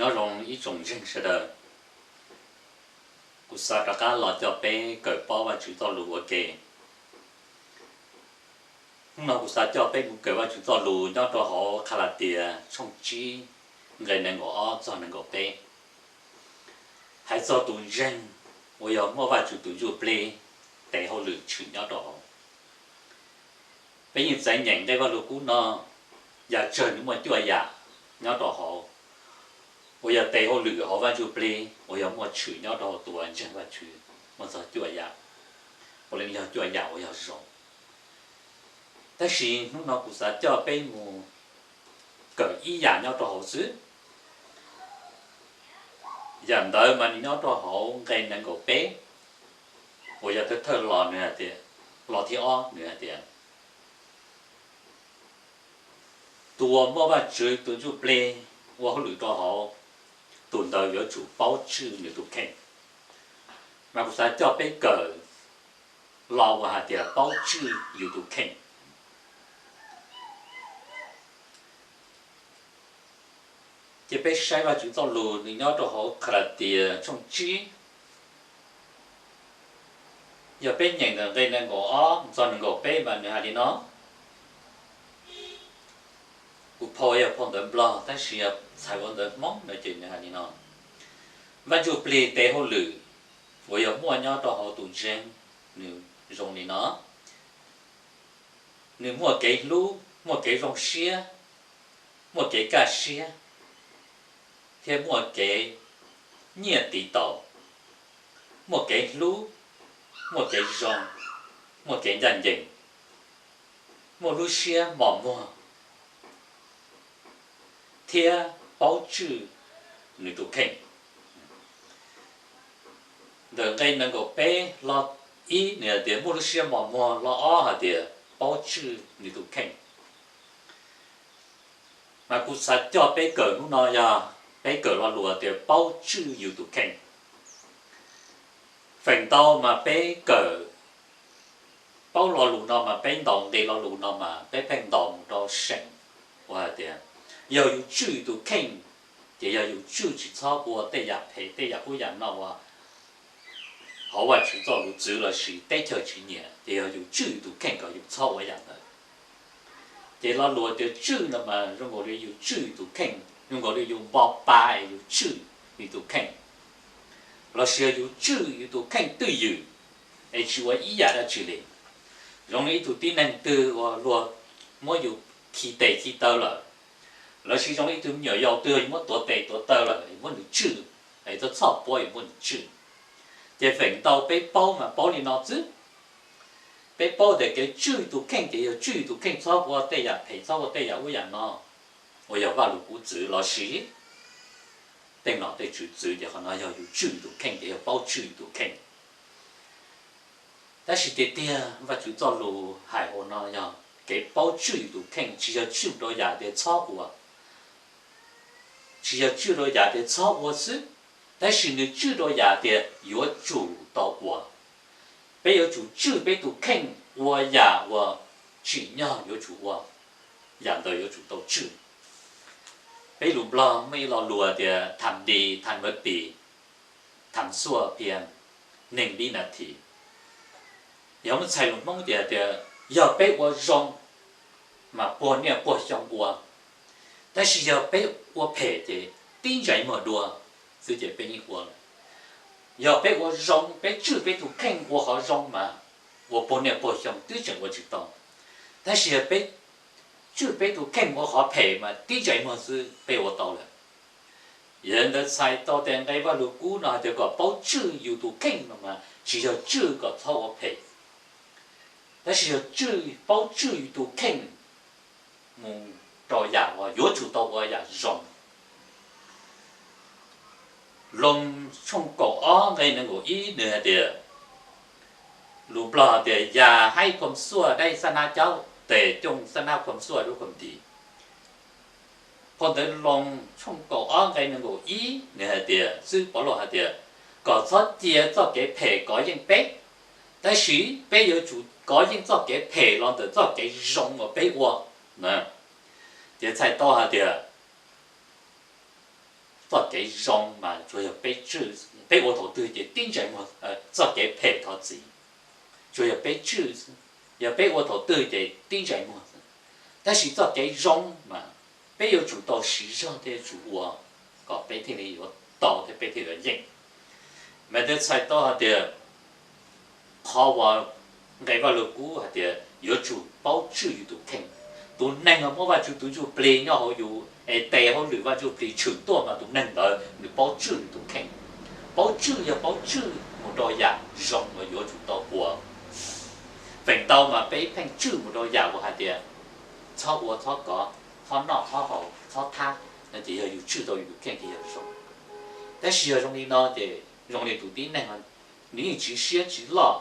Nyob zoo ib tsoom ntseeg sawv daws, kuv xav rov qab los coj peb kawm paub Vajtswv txoj lus ua ke. Hnub no kuv xav coj peb mus kawm Vajtswv txoj lus nyob rau hauv Kalatias tshooj tsib nqe nees nkaum ob txog nees nkaum peb, hais txog tus ntseeg uas yog muaj Vajtswv tus ntsuj plig tes hauj lwm tshwm nyob rau hauv. Peb yeej txais nyeem nqe Vajluskub no, yam tsawg nws muaj cuaj yam nyob rau hauv, uas yog tes hauj lwm hauv Vaj Ntsuj Plig uas yog muaj tshwm nyob rau hauv tus uas ntseeg Vajtswv muaj txog cuaj yam, puav leej yog cuaj yam uas yog zoo. Tab sis hnub no kuv xav coj peb mus kawm ib yam nyob rau hauv xwb. Yam ntawd mas nws nyob rau hauv nqe nees nkaum peb, uas yog thawj thawj lo nws hais tias, lo thib ob nws hais tias, tus uas muaj Vajtswv tus Ntsuj Plig ua hauj lwm rau hauv, tus ntawd yuav tsum paub tswj nws tus kheej. Mas kuv xav coj peb kawm lo uas hais tias paub tswj yus tus kheej. Ces peb saib Vajtswv txoj lus nws nyob rau hauv Kalatias tshooj tsib, yog peb nyeem ntawm nqe nees nkaum ob txog nees nkaum peb mas nws hais li no. Kuv phau yog phau ntawv Nplog tab sis yog txhais ua ntawv Hmoob no ces nws hais li no: Vaj Ntsuj Plig tes hauj lwm uas yog muaj nyob rau hauv tus ntseeg, nws zoo li no: nws muaj kev hlub, muaj kev zoo siab, muaj kev kaj siab, thiab muaj kev nyiaj tiv taus, muaj kev hlub, muaj kev zoo, muaj kev ncaj ncees, muaj lub siab mos muag, thiab paub tswj nws tus kheej. Ntawm nqe nees nkaum peb lo ib nws hais tias muaj lub siab mos muag, lo ob hais tias paub tswj nws tus kheej. Mas kuv xav coj peb kawm hnub no yog peb kawm lo lus tias paub tswj yus tus kheej. Feem ntau mas peb kawm paub lo lus no mas peb ntaus nqi lo lus no mas peb pheej ntaus mus rau seem uas hais tias yog yus tswj yus tus kheej, ces yog yus tswj tsis txhob ua tej yam phem tej yam ub yam no uas hauv Vajtswv txoj lus txwv lossis teb chaws tsis nyiam, ces yog yus tswj yus tus kheej kom yus txhob ua yam ntawd. Ces lo lus tias tswj no mas zoo nkaus li yus tswj yus tus kheej, zoo nkaus li yus npo pa es yus tswj yus tus kheej, lossis yog yus tswj yus tus kheej twj ywm es tsis ua ib yam dab tsi li. Zoo li ib tug tib neeg twg uas luag muab yus khi tes khi taw lawm, lossis zoo li ib tug me nyuam yaus twg yus muab tuav tes tuav taw lawm, yus muab nws tswj, es txhob txhob puab yus muab nws tswj. Ces feem ntau peb paub mas paub li no xwb. Peb paub tias kev tswj tus kheej ces yog tswj tus kheej txhob ua tej yam phem txhob ua tej yam ub yam no uas yog Vajluskub txwv lossis tej nom tej tswv txwv, ces qhov no yog yus tswj tus kheej ces yog paub tswj tus kheej. Tab sis tiag tiag Vajtswv txoj lus hais hauv no yog kev paub tswj yus tus kheej tsis yog tswj rau yam tias txhob ua, tsis yog tswj rau yam tias txhob ua xwb, tab sis nws tswj rau yam tias yuav tsum tau ua. Peb yuav tsum tswj peb tus kheej ua yam uas tsim nyog yuav tsum ua, yam ntawd yuav tsum tau tswj. Peb lus Nplog muaj ib lo lus tias tham di tham mab pis, tham xuaj phias, neeg li na thi. Yog muab txhais lus Hmoob ces hais tias yog peb ua zoo mas puag niaj puag xyoo ua, tab sis yog peb ua phem ces tib ntsais muag dua xwb ces peb yeej ua lawm. Yog peb ua zoo peb tswj peb tus kheej ua qhov zoo mas ua puag niaj puag xyoo twb tseem ua tsis tau, tab sis yog peb tswj peb tus kheej ua qhov phem mas tib ntsais muag xwb peb ua tau lawm. Yog li ntawd txhais tau tias nqe Vajluskub no hais tias kom paub tswj yus tus kheej no mas tsis yog tswj kom txhob ua phem, tab sis yog tswj paub tswj yus tus kheej mus rau yam uas yuav tsum tau ua yam zoo. Loos tshooj kaum ob nqe nees nkaum ib nws hais tias, lus Nplog tias yas haib khuam xuaj daib xab nab caub tes cooj xab nab khuam xuaj dub khuam ntis. Phau ntawv Loos tshooj kaum ob nqe nees nkaum ib nws hais tias, xib hwb Paulus hais tias, kom txhob cia txoj kev phem kov yeej peb, tab sis peb yuav tsum kov yeej txoj kev phem los ntawm txoj kev zoo uas peb ua. Ces txhais tau hais tias txoj kev zoo mas tsuas yog peb tswj, peb ua thaum twg ces tib ntsais muag, txoj kev phem thov txim tsuas yog peb tswj xwb, yog peb ua thaum twg ces tib ntsais muag xwb. Tab sis txoj kev zoo mas peb yuav tsum tau siv zog thiab yuav tsum ua kom peb thiaj li yuav tau thiab peb thiaj yuav yeej. Mas ntawd txhais tau hais tias qhov uas nqe Vaj Lug Kub hais tias yuav tsum paub tswj yus tus kheej. Tus neeg uas muab Vajtswv tus ntsuj plig nyob hauv yus es tes hauj lwm Vajtswv tus ntsuj plig tshwm tuaj mas tus neeg ntawd nws paub tswj nws tus kheej. Paub tswj yog paub tswj mus rau yam zoo uas yuav tsum tau ua. Feem ntau mas peb pheej tswj mus rau yam uas hais tias txhob ua txhob kov, txhob noj txhob haus, txhob thab, no ces yog yus tswj tau yus tus kheej ces yog zoo. Tab sis yog zoo li no ces zoo li tus tib neeg nws yeej tsis siab tsis loj,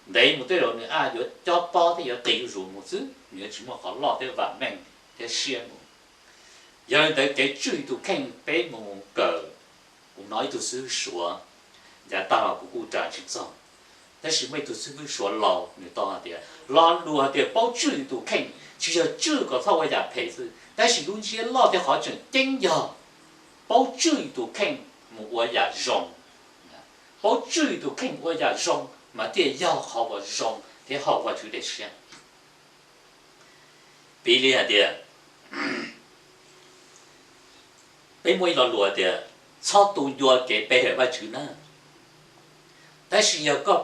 ntev mus tej zaum nws a yuav cob pob thiab yuav qis zuj zus mus xwb, nws yuav tsis muaj qhov loj thiab vam meej thiab siab mus. Yog li ntawd kev tswj tus kheej peb mus kawm, kuv hnov ib tug xib hwb Suav, yav tag los kuv kuj ras tsis txog, tab sis muaj ib tug xib hwb Suav laus nws tau hais tias lo lus hais tias paub tswj yus tus kheej tsis yog tswj kom txhob ua yam phem xwb, tab sis lub ntsiab loj thiab qhov tseem ceeb yog paub tswj yus tus kheej mus ua yam zoo. Paub tswj yus tus kheej ua yam zoo mas thiaj yog qhov uas zoo thiab haum Vajtswv dej siab. Piv li hais tias peb muaj ib lo lus tias txhob tu ncua kev pe hawm Vajtswv na. Tab sis yog koj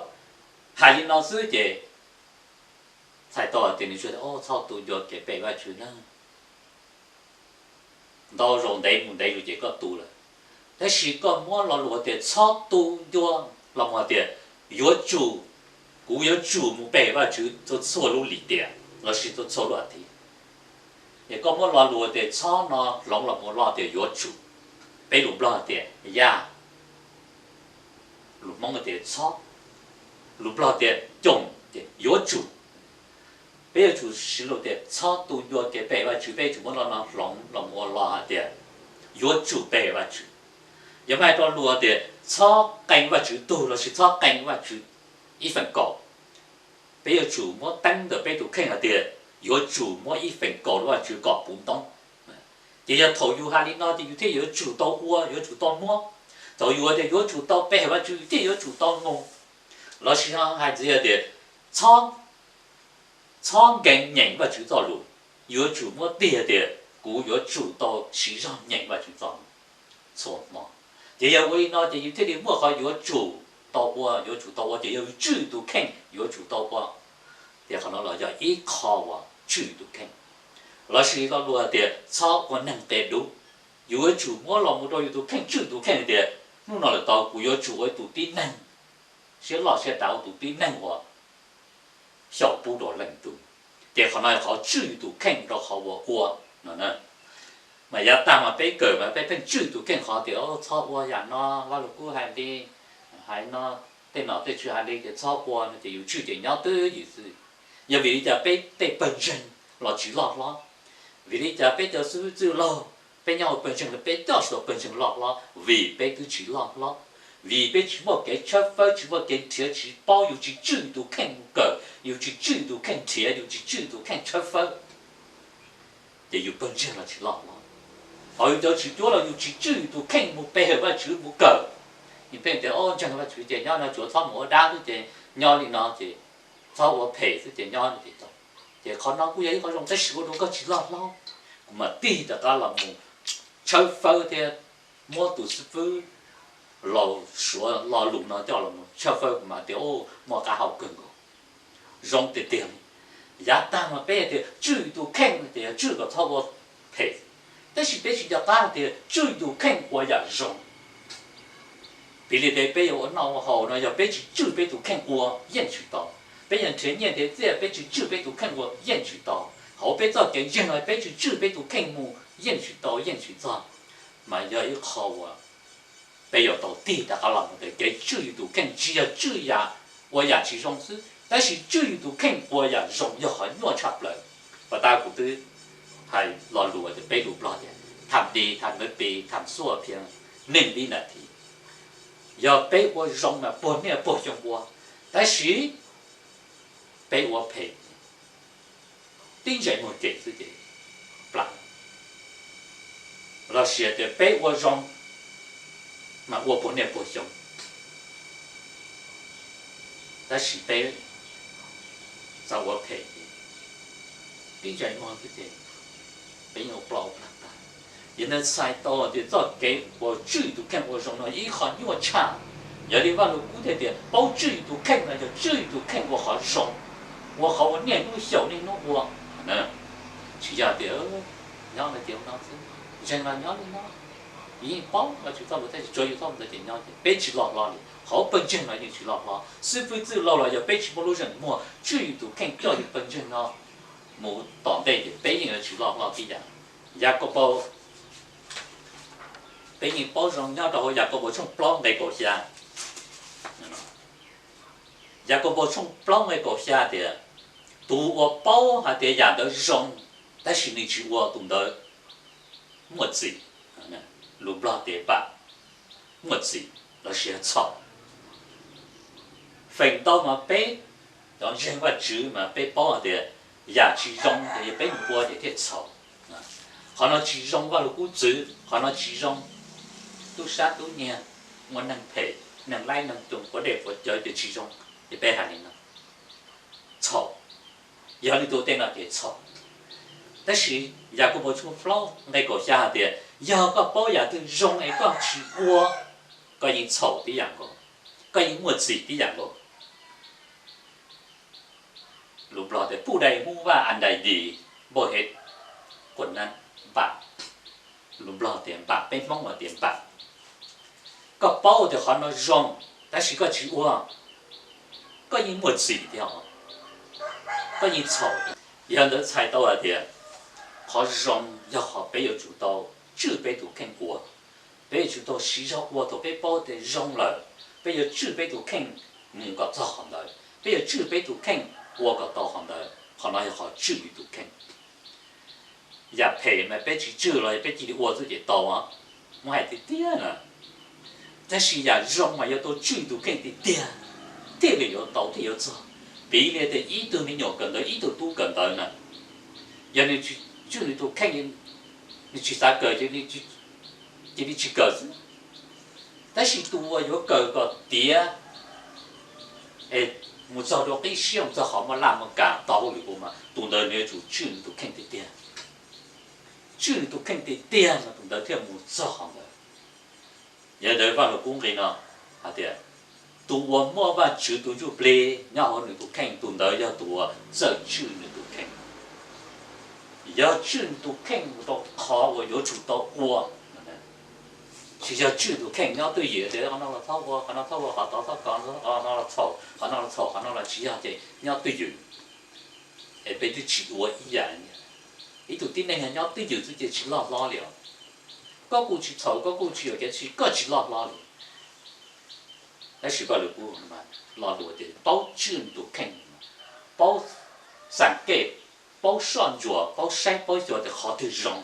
hais li no xwb ces txhais tau tias nws tsuas tias txhob tu ncua kev pe Vajtswv na, ntau zaus ntev mus ntev zus ces koj tu lawm. Tab sis koj muab lo lus tias txhob tu ncua los mus hais tias yuav tsum, kuv yuav tsum mus pe Vajtswv txhua txhua lub lim tiam lossis txhua txhua lub as thiv. Es koj muab lo lus tias txhob no hloov los mus lo tias yuav tsum, peb lus Nplog tias yaj, lus Hmoob tias txhob, lus Nplog tias còm ces yuav tsum. Peb yuav tsum siv lus tias txhob tu ncua kev pe Vajtswv, peb yuav tsum muab lo no hloov los mus ua lo hais tias yuav tsum pe Vajtswv. Yog muab hais rau lus tias txhob qee Vajtswv tug lossis txhob qee Vajtswv ib feem kaum, peb yuav tsum muab teeb ntawm peb tus kheej hais tias yuav tsum muab ib feem kaum rau Vajtswv kom puv ntoob. Ces yog thaum yus hais li no ces yus thiaj yuav tsum tau ua, yuav tsum tau muab. Thaum yus tias yuav tsum tau pe hawm Vajtswv, yus thiaj yuav tsum tau mus. Lossis hais ntxiv tias txhob nkees nyeem Vajtswv txoj lus, yuav tsum muab tig tias kuv yuav tsum tau siv zog nyeem Vajtswv txoj lus txhua hmo. Ces yog ua li no ces yus thiaj li muaj qhov yuav tsum tau ua, yuav tsum tau ua ces yog yus tswj tus kheej yuav tsum tau ua. Ces qhov no los yog ib qho uas tswj tus kheej. Lossis lo lus tias txhob ua neeg qia dub, yus yuav tsum muab los mus rau yus tus kheej, tswj tus kheej tias hnub no lawm tau kuv yuav tsum ua tus tib neeg siab loj siab dav, ua tus tib neeg uas xyaum pub rau leej twg. Ces qhov no yog qhov tswj yus tus kheej rau qhov uas ua no. Mas yav tag mas peb kawm mas peb pheej tswj tus kheej qhov tias txhob ua yam no, Vaj Lug Kub hais li, hais no, tej nom tej tswv hais li ces txhob ua no ces yus tswj ces nyob twj ywm xwb. Yog vim li cas peb tej pawg ntseeg los tsis loj hlob? Vim li cas peb cov xib hwb txwj laug, peb nyob hauv pawg ntseeg los peb coj tsis tau pawg ntseeg loj hlob? Vim peb twb tsis loj hlob, vim peb tsis muaj kev tshawb fawb, tsis muaj kev nrhiav, tsis paub, yus tsis tswj tus kheej mus kawm, yus tsis tswj tus kheej nrhiav, yus tsis tswj tus kheej tshawb fawb, ces yus pawg ntseeg los tsis loj hlob. Hos yus cov tswv cuab los yus tsis tswj yus tus kheej mus pe hawm Vajtswv mus kawm. Yus pheej tias o ntseeg Vajtswv ces nyob no tsuav txhob mus ua dab xwb ces nyob li no ces txhob ua phem xwb ces nyob no ces tau. Ces qhov no kuj yog ib qho zoo tab sis ua rau koj tsis loj hlob. Kuv mam tig rov qab los mus tshawb fawb thiab muab tus xib fwb laus Suav lo lus no coj los mus tshawb fawb kuv mam tias o muaj qab hau kawg nkaus. Zoo tiag tiag li. Yav tag mas peb tias tswj tus kheej ces yog tswj kom txhob ua phem, tab sis peb tsis nco qab tias tswj tus kheej ua yam zoo. Piv li tias peb yuav ua noj ua haus no yog peb tsis tswj peb tus kheej ua yeej tsis tau. Peb yuav nrhiav nyiaj nrhiav txiaj peb tsis tswj peb tus kheej ua yeej tsis tau. Hauv peb txoj kev ntseeg no peb tsis tswj peb tus kheej mus yeej tsis tau yeej tsis txog. Mas yog ib qho uas peb yuav tau tig rov qab los mus tias kev tswj yus tus kheej tsis yog tswj yam ua yam tsis zoo xwb, tab sis tswj yus tus kheej ua yam zoo yog qhov nyuaj tshaj plaws. Pas tas kuv twb hais lo lus tias peb lus Nplog tias tham di tham mab pi tham xuaj phiab neej vib nas this. Yog peb ua zoo mas puag niaj puag xyoo ua, tab sis peb ua phem tib ntsais muag cem xwb ces plam. Lossis tias peb ua zoo mas ua puag niaj puag xyoo, tab sis peb txawm ua phem, tib ntsais muag xwb ces peb yeej ua ploj ua plag tag. Yog ntawd txhais tau tias txoj kev uas tswj tus kheej ua zoo no ib qho nyuaj tshaj. Yog li Vaj Lug Kub thiaj tias paub tswj tus kheej no yog tswj tus kheej ua qhov zoo, ua qhov ua niaj hnub xyaum niaj hnub ua. Tsis yog tias nyob no ces ua no xwb, ntseeg los nyob li no. Yeej paub Vajtswv txoj lus tab sis tsuav yus txoj lus ntawd ces nyob ces peb tsis loj hlob li. Qhov pawg ntseeg no yeej tsis loj hlob, xib fwb txwj laug los yog peb tsis muaj lub zeem muag tswj yus tus kheej coj yus pawg ntseeg no mus tom ntej ces peb yeej yuav tsis loj hlob tib yam. Yakaunpaus, peb yeej paub zoo nyob rau hauv Yakaunpaus tshooj plaub nqe kaum xya. Yakaunpaus tshooj plaub nqe kaum xya tias, tus uas paub hais tias yam ntawd zoo, tab sis nws tsis ua, tus ntawd muaj txim. Lus Nplog tias baph, muaj txim lossis txhaum. Feem ntau mas peb cov ntseeg Vajtswv mas peb paub hais tias yam tsis zoo ces yog peb mus ua ces thiaj txhaum. Qhov no tsis zoo, Vaj Lug Kub txwv qhov no tsis zoo. Tub sab tub nyiag, muaj neeg phem, neeg laib neeg coo, quav dej quav cawv ces tsis zoo, ces peb hais li no, txhaum. Yog leej twg ua tej no ces txhaum. Tab sis Yakaunpaus tshooj plaub nqe kaum xya hais tias yog koj paub yam twg zoo es koj tsis ua, koj yeej txhaum tib yam nkaus, koj yeej muaj txim tib yam nkaus. Lus Nplog tias pub dai mub vaj an dai dis, npauj hev quaj nab npam. Lus Nplog tias npam, peb Hmoob los tias npam. Koj paub tias qhov no zoo, tab sis koj tsis ua, koj yeej muaj txim thiab, koj yeej txhaum. Yog ntawd txhais tau hais tias qhov zoo yog qhov peb yuav tsum tau tswj peb tus kheej ua. Peb yuav tsum tau siv zog ua thaum peb paub tias zoo lawm, peb yuav tswj peb tus kheej mus kom txog qhov ntawd, peb yuav tswj peb tus kheej ua kom tau qhov ntawd. Qhov no yog qhov tswj yus tus kheej. Yam phem mas peb tsis tswj los peb cia li ua xwb ces tau, muab hais tiag tiag na. Tab sis yam zoo mas yuav tau tswj tus kheej tiag tiag, thiaj li yuav tau thiaj yuav txog. Piv li tias ib tug me nyuam kawm ntawv, ib tug tub kawm ntawv na, yog nws tsis tswj nws tus kheej, nws tsis xav kawm ces nws cia li tsis kawm xwb. Tab sis tus uas yuav kawm kom tiav es mus txog rau qib siab, mus txog qhov muaj laj muaj kam tau hauj lwm ua mas tus ntawd nws yuav tsum tswj nws tus kheej tiag tiag. Tswj nws tus kheej tiag tiag mas tus ntawd thiaj mus txog qhov ntawd. Yog li ntawd Vaj Lug Kub nqi no hais tias tus uas muaj Vajtswv tus ntsuj plig nyob hauv nws tus kheej, tus ntawd yog tus uas txawj tswj nws tus kheej. Yog tswj nws tus kheej mus rau qhov uas yuav tsum tau ua, tsis yog tswj tus kheej nyob twj ywm tias qhov no los txhob ua, qhov no txhob ua, qhov tod txhob kov, qhov no los txhaum, qhov no los txhaum, qhov no los tsis yog ces nyob twj ywm es peb twb tsis ua ib yam. Ib tug tib neeg yog nyob twj ywm xwb ces tsis loj hlob li os. Koj kuj tsis txhaum, koj kuj tsis yuam kev, tab sis koj tsis loj hlob li. Tab sis Vaj Lug Kub lo lus tias paub tswj tus kheej, paub xam kej, paub soj ntsuam, paub saib paub xyuas tias qhov twg zoo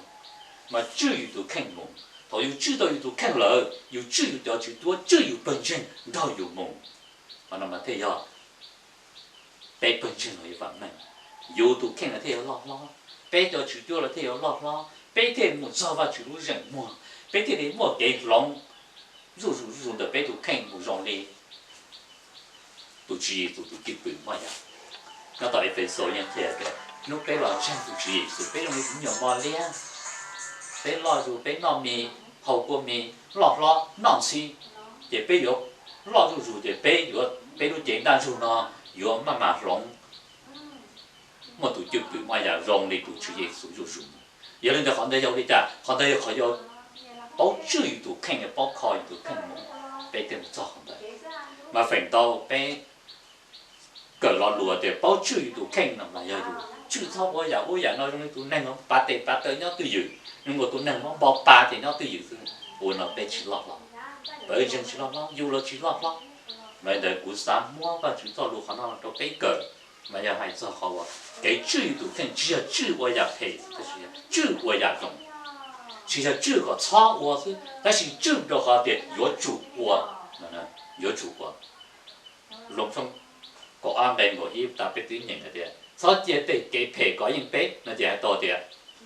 mas tswj yus tus kheej mus. Thaum yus tswj tau yus tus kheej lawm, yus tswj yus cov tswv cuab, tswj yus pawg ntseeg nrog yus mus. Qhov no mas thiaj yog peb pawg ntseeg los yus vam meej, yus tus kheej los thiaj yuav loj hlob, peb cov tswv cuab los thiaj yuav loj hlob, peb thiaj mus txog Vajtswv lub zeem muag, peb thiaj li muaj kev hloov zuj zus zuj zus ntawm peb tus kheej mus zoo li tus Tswv Yexus tus cwj pwm moj yam. Nyob tom Efexus yeej qhia tias hnub peb los ntseeg tus Tswv Yexus peb zoo li tus me nyuam mos liab, peb loj zus, peb noj mis haus kua mis, loj hlob noj ntxhib, ces peb yuav loj zuj zus ces peb yuav, peb lub cev ntaj ntsug no yuav maj mam hloov muaj tus cwj pwm moj yam zoo li tus Tswv Yexus zuj zus. Yog li ntawd qhov ntawd yog ua li cas? Qhov ntawd yog qhov yuav paub tswj yus tus kheej, yuav paub kho yus tus kheej mus, peb thiaj mus txog qhov ntawd. Mas feem ntau peb kawm lo lus tias paub tswj yus tus kheej no mas yog yus tswj txhob ua yam ub yam no zoo li tus neeg pav tes pav taw nyob twj ywm, zoo nkaus tus neeg mob npo pa ces nyob twj ywm xwb. Ua no peb tsis loj hlob, pawg ntseeg tsis loj hlob, yus los tsis loj hlob. Mas li ntawd kuv xav muab Vajtswv txoj lus qhov no rau peb kawm, mas yog hais txog qhov uas kev tswj yus tus kheej tsis yog tswj ua yam phem, tab sis tswj ua yam zoo. Tsis yog tswj kom txhob ua xwb, tab sis tswj rau qhov tias yuav tsum ua, yuav tsum ua. Loos tshooj kaum ob nqe nkaum ib tas peb twb nyeem hais tias txhob cia tej kev phem kov yeej peb no ces hais tau tias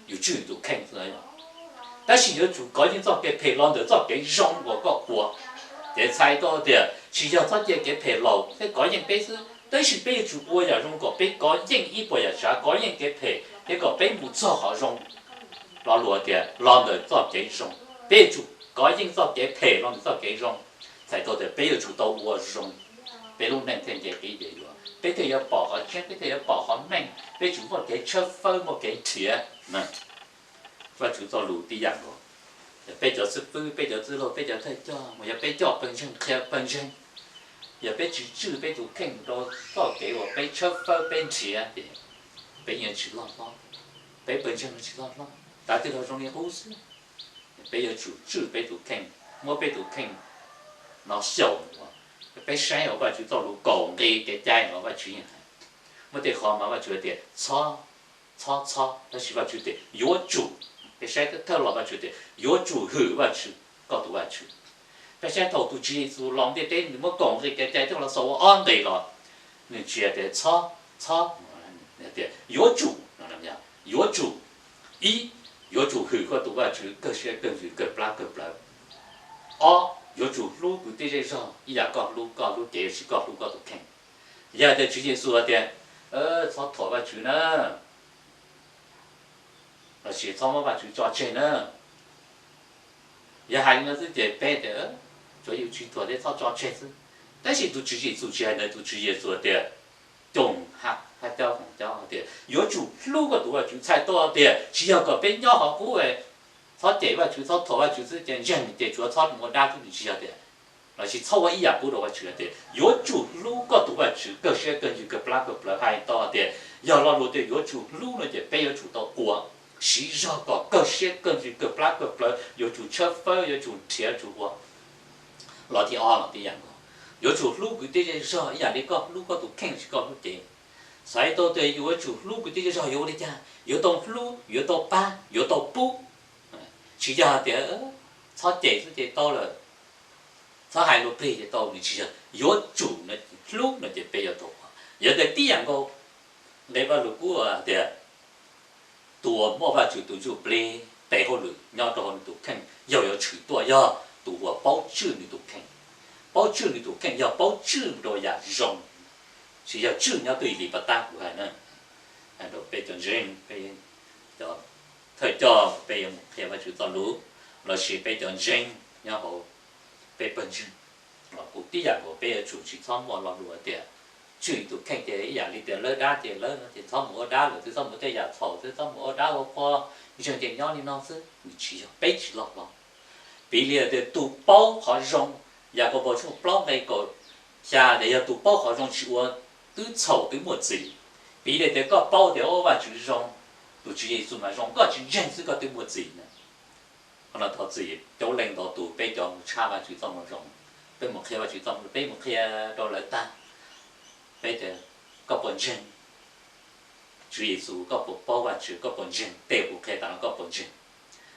yus tswj yus tus kheej xwb. Tab sis yuav tsum kov yeej txoj kev phem los ntawm txoj kev zoo uas koj ua. Ces txhais tau tias tsis yog txhob cia kev phem laus thiab kov yeej peb xwb, tab sis peb yuav tsum ua yam zoo kom peb kov yeej ib puas yam tsav, kov yeej kev phem thiab kom peb mus txog qhov zoo. Lo lus tias los ntawm txoj kev zoo, peb yuav tsum kov yeej txoj kev phem los ntawm txoj kev zoo. Txhais tau tias peb yuav tsum tau ua zoo, peb lub neej thiaj nce qib nce dua, peb thiaj yuav pom qhov tseeb, peb thiaj yuav pom qhov meej, peb tsum muaj kev tshawb fawb, muaj kev nrhiav. Vajtswv txoj lus tib yam nkaus. Yog peb cov xib fwb, peb cov txwj laug, peb cov thawj coj, mas yog peb coj pawg ntseeg, qhia pawg ntseeg, yog peb tsis tswj peb tus kheej rau txoj kev uas peb tshawb fawb, peb nrhiav, ces peb yeej tsis loj hlob, peb pawg ntseeg tsis loj hlob, tav twg los zoo li qub xwb. Peb yuav tsum tswj peb tus kheej, muab peb tus kheej no xyaum ua, peb saib ua Vajtswv txoj lus kaum nqi kev cai no Vajtswv yeej hais. Muaj tej qhov mas Vajtswv tias txhob, txhob, txhob, tab sis Vajtswv tias yuav tsum. Peb saib thawj los Vajtswv tias yuav tsum hwm Vajtswv, koj tus Vajtswv. Peb saib thaum tus Tswv Yexus los ntiaj teb nws muab kaum nqi kev cai coj los xaus ua ob nqi los, nws tsis hais tias txhob, txhob, tias yuav tsum, yuav tsum. Ib, yuav tsum hwm koj tus Vajtswv kawg siab kawg ntsws kawg plab kawg plawv. Ob, yuav tsum hlub kwv tij zej zog ib yam koj hlub koj lub cev, sis koj hlub koj tus kheej. Yog tias Tswv Yexus hais tias txhob thuam Vajtswv na, lossis txhob muab Vajtswv tso tseg na, yog hais li no xwb ces peb tias tsuav yus tsis thuam thiab txhob tso tseg xwb. Tab sis tus Tswv Yexus tsis hais ntawd, tus Tswv Yexus tias coom hab hab cawb foom cawb tias yuav tsum hlub koj tus Vajtswv, txhais tau tias tsis yog kom peb nyob qhov qub, txhob cem Vajtswv txhob thuam Vajtswv xwb ces ntseeg ces tsuav txhob ua dab xwb, nws tsis yog tias, lossis txhob ua ib yam qub rau Vajtswv, tias yuav tsum hlub koj tus Vajtswv kawg siab kawg ntsws kawg plab kawg plawv. Hais tau tias yog lo lus tias yuav tsum hlub no ces peb yuav tsum tau ua siv zog kom kawg siab kawg ntsws kawg plab kawg plawv, yuav tsum tshawb fawb, yuav tsum nrhiav tsum ua. Los thib ob los tib yam nkaus, yuav tsum hlub kwv tij zej zog ib yam li koj hlub koj tus kheej sis koj lub cev. Txhais tau tias yuav tsum hlub kwv tij zej zog yuav ua li cas? Yuav tau hlub, yuav tau pab, yuav tau pub. Tsis yog hais tias txhob cem xwb ces tau lawm, txhob hais lus plig ces tau, nws tsis yog. Yuav tsum hlub no ces peb yuav tau ua. Yog tias tib yam nkaus, nqe Vajluskub tias tus uas muaj Vajtswv tus ntsuj plig tes hauj lwm nyob rau hauv nws tus kheej yog yuav tshwm tuaj yog tus uas paub tswj nws tus kheej. Paub tswj nws tus kheej yog paub tswj rau yam zoo, tsis yog tswj nyob twj ywm li pas tab kuv hais na. Hais rau peb cov ntseeg, peb cov thawj coj peb yuav mus qhia Vajtswv txoj lus, lossis peb cov ntseeg nyob hauv peb pawg ntseeg los kuj tib yam nkaus, peb yuav tsum tsis txhob muaj lo lus tias tswj tus kheej ces ib yam li tias lawv dab ces lawv no ces txhob mus ua dab lawm, twb txhob mus tej yam txhaum, twb txhob mus ua dab ua qhua, ntseeg ces nyob li no xwb. Nws tsis yog, peb tsis loj hlob. Piv li tias tus paub qhov zoo, Yakaunpaus tshooj plaub nqe kaum xya tias yog tus paub qhov zoo tsis ua, twb txhaum twb muaj txim. Piv li tias koj paub tias ua Vajtswv zoo, tus Tswv Yexus mas zoo, koj tsis ntseeg xwb koj twb muaj txim na. Qhov no thov txim coob leej ntau tus, peb cov mus tshaj Vajtswv txoj moo zoo, peb mus qhia Vajtswv txoj moo, peb mus qhia rau lawv tag, peb tias koj puas ntseeg Tswv Yexus, koj puas paub Vajtswv, koj puas ntseeg tej kuv qhia tas no, koj puas ntseeg?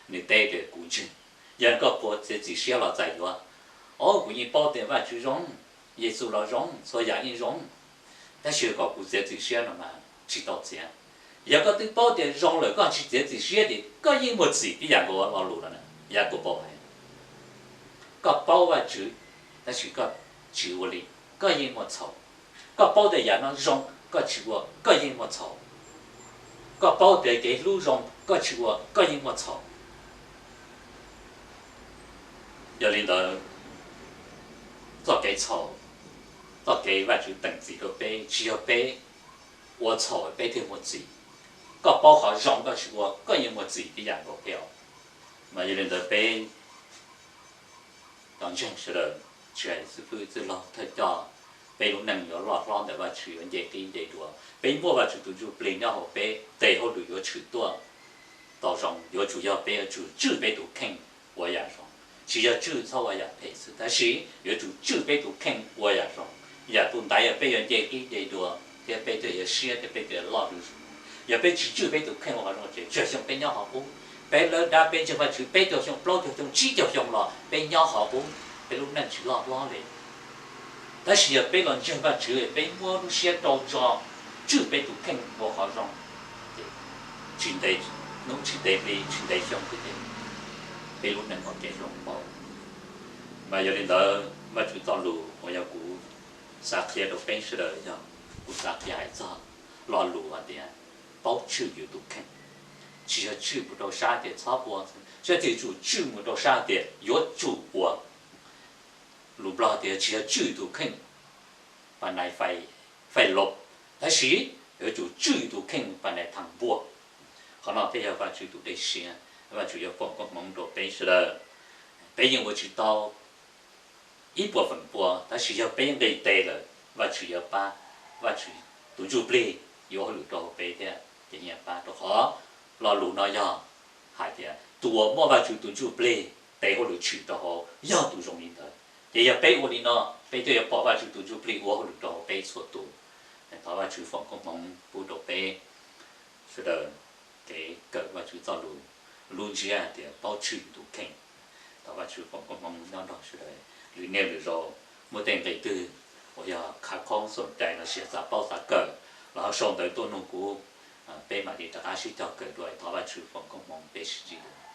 Nws teb tias kuv ntseeg. Yog koj puas txiav txim siab los txais yuav? Au, kuv yeej paub tias Vajtswv zoo, Yexus los zoo, txhua yam yeej zoo, tab sis kom kuv txiav txim siab no mas tsis tau txiav. Yog koj twb paub tias zoo lawm koj tsis txiav txim siab ces koj yeej muaj txim tib yam nkaus, lo lus no na. Yakaunpaus hais, koj paub Vajtswv tab sis koj tsis ua li, koj yeej muaj txhaum. Koj paub tias yam no zoo koj tsis ua, koj yeej muaj txhaum. Koj paub tias kev hlub zoo koj tsis ua, koj yeej muaj txhaum. Yog li ntawd, txoj kev txhaum, txoj kev Vajtswv teem txim rau peb tsis yog peb ua txhaum peb thiaj muaj txim. Koj paub qhov zoo koj tsis ua, koj yeej muaj txim tib yam nkaus thiab. Mas yog li ntawd peb cov ntseeg sawv daws, tsis hais xib fwb txwj laug thawj coj, peb lub neej yuav loj hlob ntawm Vajtswv, yuav nce qib nce dua. Peb muaj Vajtswv tus ntsuj plig nyob hauv peb, tes hauj lwm yuav tshwm tuaj tau zoo. Yuav tsum yog peb yuav tsum tswj peb tus kheej ua yam zoo, tsis yog tswj txhob ua yam phem xwb, tab sis yuav tsum tswj peb tus kheej ua yam zoo. Yam tus ntaiv yog peb yuav nce qib nce dua thiab peb thiaj yuav siab thiab peb thiaj loj zuj zus. Yog peb tsis tswj peb tus kheej ua qhov zoo ces tsawg xyoo peb nyob qhov qub, peb lawv dab peb ntseeg Vajtswv peb caug xyoo, plaub caug xyoo, tsib caug xyoo los peb nyob qhov qub, peb lub neej tsis loj hlob li. Tab sis yog peb los ntseeg Vajtswv, peb muab lub siab rau tso, tswj peb tus kheej ua qhov zoo, tsis ntev hnub tsis ntev hli tsis ntev xyoo xwb ces peb lub neej ua kev hloov pauv. Mas yog li ntawd, Vajtswv txoj lus uas yog kuv xav qhia rau peb sawv daws yog kuv xav qhia hais txog lo lus hais tias paub tswj yus tus kheej. Tsis yog tswj mus rau sab tias txhob ua, tsis yog tswj mus rau sab tias yuav tsum ua. Lus Nplog tias tsis yog tswj tus kheej pa nais fais lov, tab sis yuav tsum tswj tus kheej pa nais thas npuaj. Qhov no thiaj yog Vajtswv tus dej siab. Vajtswv yuav foom koob hmoov rau peb sawv daws. Peb yeej ua tsis tau ib puas feem pua, tab sis yog peb nqis tes lawm, Vajtswv yuav pab, Vajtswv tus Ntsuj Plig yuav ua hauj lwm rau hauv peb thiab ces yeej pab, rau qhov lo lus no yog hais tias tus uas muaj Vajtswv tus Ntsuj Plig tes hauj lwm tshwm rau hauv yog tus zoo li ntawd. Ces yog peb ua li no, peb thiaj yuav pom Vajtswv tus Ntsuj Plig ua hauj lwm rau hauv peb txhua tus. Thov Vajtswv foom koob hmoov pub rau peb sawv daws kev kawm Vajtswv txoj lus, lub ntsiab hais tias paub tswj tus kheej. Thov Vajtswv foom koob hmoov nyob nrog sawv daws lwm niaj lwm zaus. Muaj tej nqe twg uas yog khav khoob xoom rais los sis xav paub xav kawm los ho sau ntawv tuaj nug kuv, peb mam li rov qab sib cog kawm dua. Thov Vajtswv foom koob hmoov, peb sib ntsib dua.